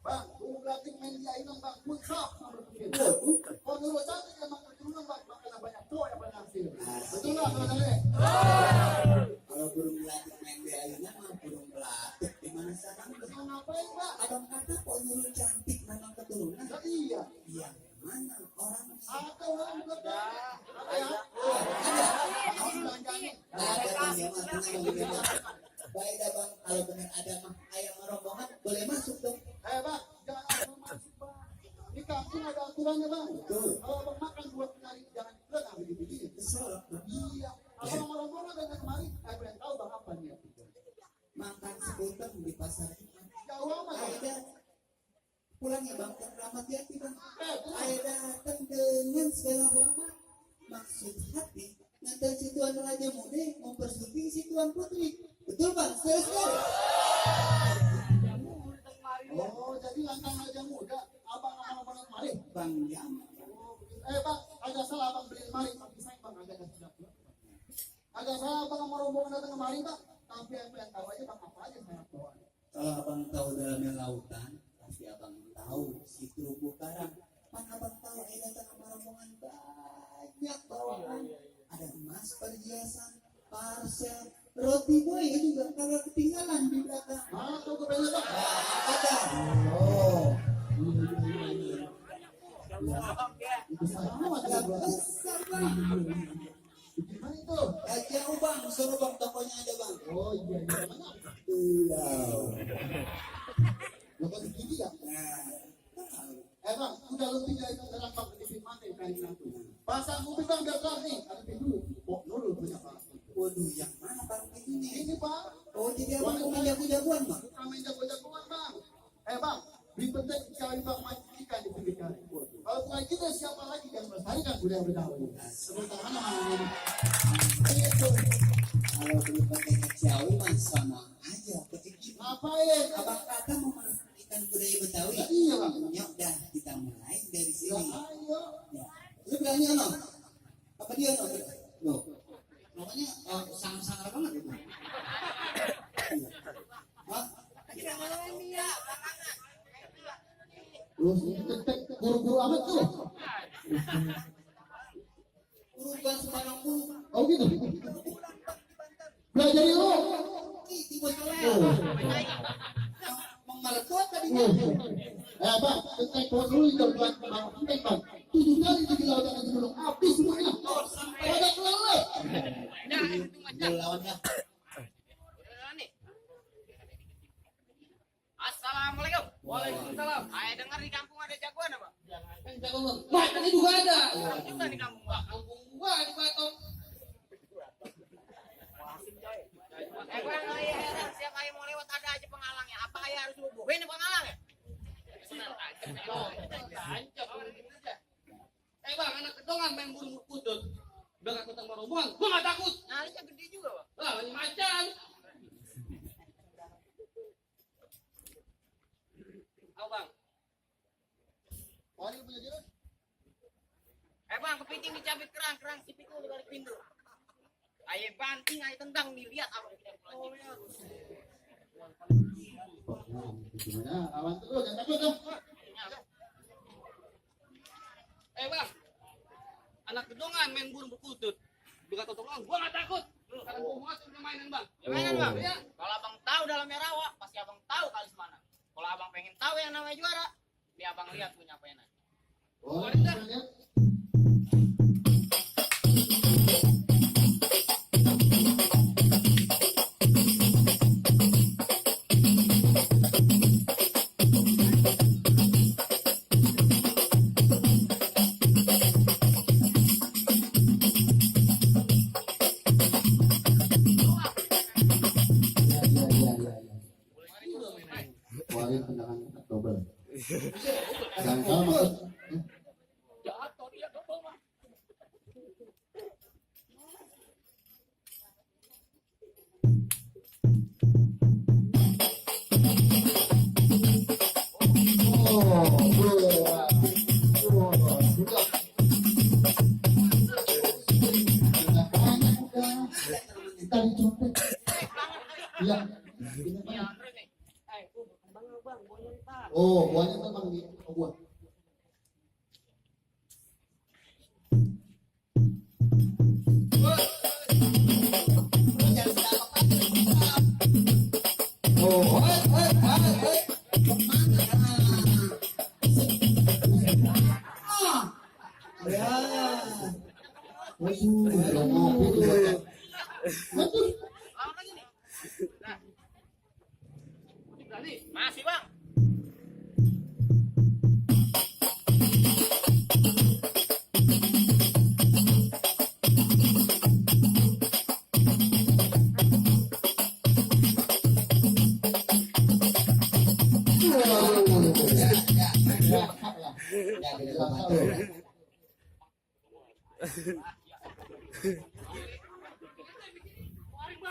Bang, burung gelatik main di ayunan bang, pun khas sama berpikir. Bukan. Kalau menurut cantik emang keturunan bang, makanya banyak cowok yang berhasil. Betul nggak saudara? Kalau burung gelatik main di ayunan mah burung gelatik di mana sana? Mau ngapain bang? Abang kata kok nyuruh cantik memang keturunan. Ya, iya. Iya, mana orang? Ada orang bukan bang. Ada ya? Mau belanjanya? Ada bang ya mah tenang bang. Baik dah bang, kalau benar ada mah ayam rombongan boleh masuk dong. Bang, jangan asal masuk bang. Di kampung ada aturannya bang. Betul. Kalau abang makan buat nyari jangan berenang begini. Kesel. Iya. Abang orang-orang dan kemarin, saya pengen tahu bang apa nih? Makan sekutang di pasar ikan. Jauh amat. Ada pulang ya bang, selamat hati bang. Pulang. Saya datang dengan segala hormat, maksud hati ngantar si Tuan Raja Muda mempersunting si Tuan Putri. Betul bang, selesai. Oh, jadi lantang aja muda. Abang abang kemarin. Bang Jam. Bang, agak salah abang beli lemari, tapi saya bang agak tidak. Agak salah abang sama rombongan datang kemari bang. Tapi apa yang tahu aja bang apa aja saya bawa. Kalau abang tahu dalamnya lautan, pasti abang tahu si terumbu karang. Mana abang tahu datang sama rombongan banyak bawaan. Ada emas perhiasan, parsel, roti boy juga kalau ketinggalan di belakang. Mana tuh kebelet bang? Ada. Oh. Itu sama aja bang. Besar bang. Gimana itu? Jauh bang, suruh bang tokonya ada bang. Oh iya, iya mana? Iya. Lepas gigi ya? Bang, udah lu tinggal itu dalam bang di mana kali nanti. Pasang mobil bang biar kelar nih. Ada dulu. Oh, nurul punya bang. Waduh, yang mana bang ini? Ini bang. Oh, jadi abang mau jago-jagoan bang? Kami jago-jagoan bang. Bang, lebih penting sekali bang mancing ikan di pinggir kali. Kalau bukan kita siapa lagi yang melestarikan budaya Betawi? Sementara mana? Itu. Kalau belum pakai Jawa mah sama aja. Begitu. Ngapain? Abang kata mau melestarikan budaya Betawi. Iya bang. Yuk dah kita mulai dari Ya, sini. ayo. Ya. Lu bilangnya no? Apa dia no? Loh. Namanya sangar-sangar banget itu. Hah? Terus guru-guru amat tuh. Urutan sembarang guru. Oh gitu. Belajar dulu. Tiba mengmalepot tadi. Bang, tentang dulu itu buat bang penting bang. 7 kali di lautan itu belum habis semuanya. Pada kelelep. Lawannya. Assalamualaikum. Waalaikumsalam. Saya dengar di kampung ada jagoan apa? Jagoan. Wah, ini juga ada. Ada juga di kampung Pak. Kampung gua di Batok. Gua nggak heran siap ayah mau lewat ada aja penghalangnya. Apa ayah harus lubuhin penghalangnya? Bang, anak kedongan main burung kutut. Udah gak ketemu rombongan, gua gak takut. Nyalinya gede juga Pak. Lah, ini macan. Ayo bang. Wali punya jelas. Bang, kepiting dicabik kerang sipikul di balik pintu. Ayah banting, ayah tendang dilihat apa kita pulang. Gimana? Awan terus, jangan takut dong. Bang, anak kedongan main burung berkutut. Udah gak tolong, gua gak takut. Sekarang gua mau masuk ke mainan bang. Gimana bang? Iya. Kalau abang tahu dalamnya rawa, pasti abang tahu kali semana. Kalau abang pengen tahu yang namanya juara, biar abang lihat punya apa yang Oh, Wanita. lihat. Wali tendangan double. Jangan salah masuk. Jatuh dia double bang. Tali copet. Iya. Iya, terus nih. Oh, buahnya memang di buah. Oh, Ya. waduh, udah ngopi tuh. Waduh, Lawan lagi nih. Nah, Berani. masih bang.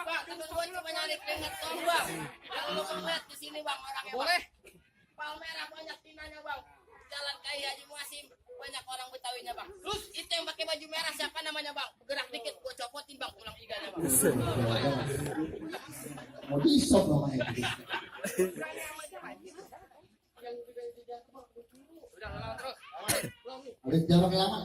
Bang, temen gue cuma nyari keringet doang bang. Kalau lu ngeliat di sini bang orangnya bang. Boleh. Palmerah banyak tinanya bang. Jalan Kaya Haji Muasim banyak orang Betawinya bang. Terus itu yang pakai baju merah siapa namanya bang? Gerak dikit gua copotin bang tulang iganya bang. mau disop namanya. Udah lawan terus. Ada jarak lama.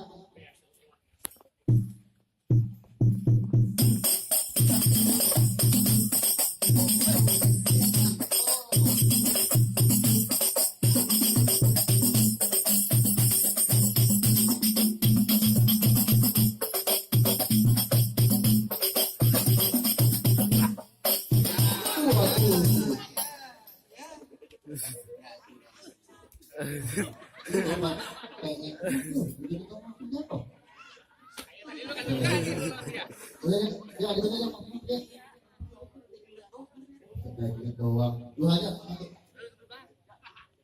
Doang. Lu aja.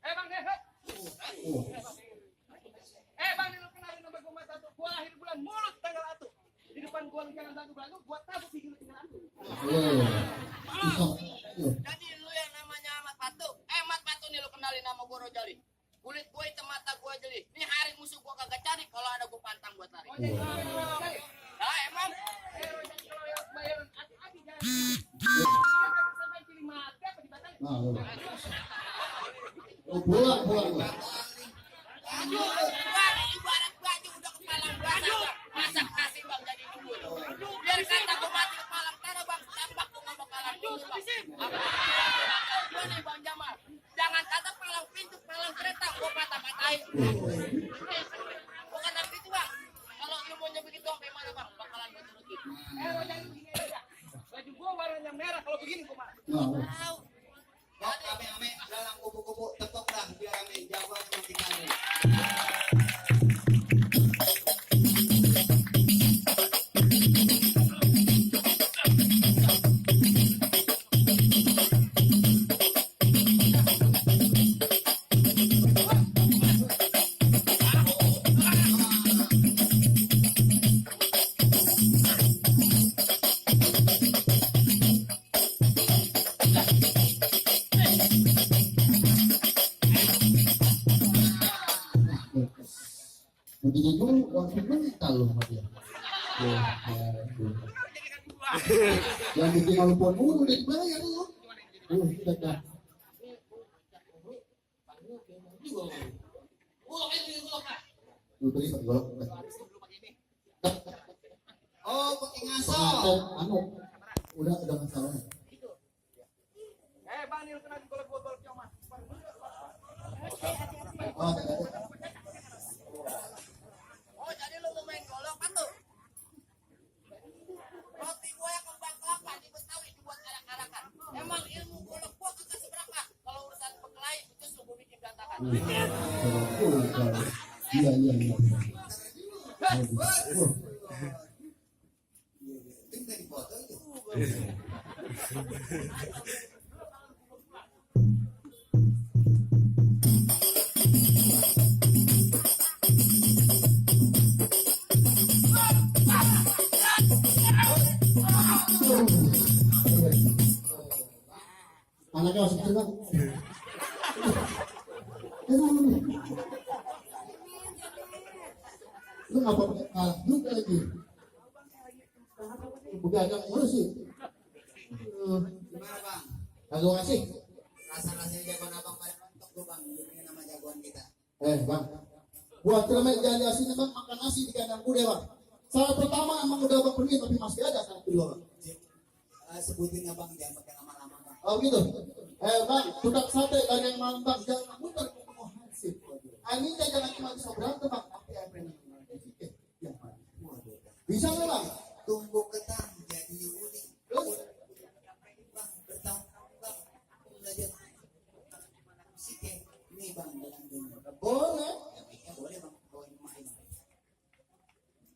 Bang Dev. Bang, ini lu kenalin nama gua Mas Satu. Gua lahir bulan Mulut tanggal 1. Di depan gua jangan satu bulan lu gua tabuk di tinggal 1. Jadi lu yang namanya Ahmad Patu. Ahmad Patu nih lu kenalin nama gua Rojali. Kulit gua hitam mata gua jeli. Ini hari musuh gua kagak cari kalau ada gua pantang buat tarik. Nah emang Rojali kalau yang bayaran hati-hati jangan. Sampai pilih mati apa dibatalin? Nah, lu. Oh, pulang. baju bang, ibarat baju udah kepalang basah bang. Masak nasi bang jadi dulu. Biar kata gua mati kepalang tanah bang. Tambak gua nggak bakalan dulu bang. Gua nih bang Jamal. Jangan kata palang pintu, palang kereta gua patah-patahin. Bukan tapi itu bang. Kalau lu mau nyebut itu sampai mana bang? Bakalan gua turutin. Rojali begini aja. Baju gua warnanya merah kalau begini gua mah. Nah, Kok ame-ame dalam kubu-kubu tepuk dah biar ame jagoan seperti kami. begini dulu, langsung mental lu sama dia. Yang bikin telepon mulu udah dibayar lu. Dah. Lu beri pakai golok. Oh, pakai ngaso. Anu, udah masalah. Bang, ini lu kenalin kalau gua golok yang mas. Oh, Oh jadi lu mau main golok kan tuh? Roti gua yang kembang kelapa di Betawi dibuat arak-arakan. Emang ilmu golok gua kagak seberapa. Kalau urusan berkelahi justru gua bikin berantakan. iya. Tinggal di foto itu. Anaknya masih kecil kan? Lu ngapa kalah juga lagi? Bukan agak ngurus sih. Gimana bang? Kagak ngasih. Rasa-rasanya jagoan abang pada mentok tuh bang. Bang, buat cermet jangan asin bang, makan nasi di kandang kuda bang. Saat pertama emang udah bang pergi, tapi masih ada saat kedua bang. Sebutin ya bang, jangan pakai lama-lama bang. Oh gitu. Bang, tukang sate dari yang malam bang, jangan muter mau hasil. Anginnya jangan cuma bisa berantem bang, tapi apa yang bisa nggak bang? Tunggu ke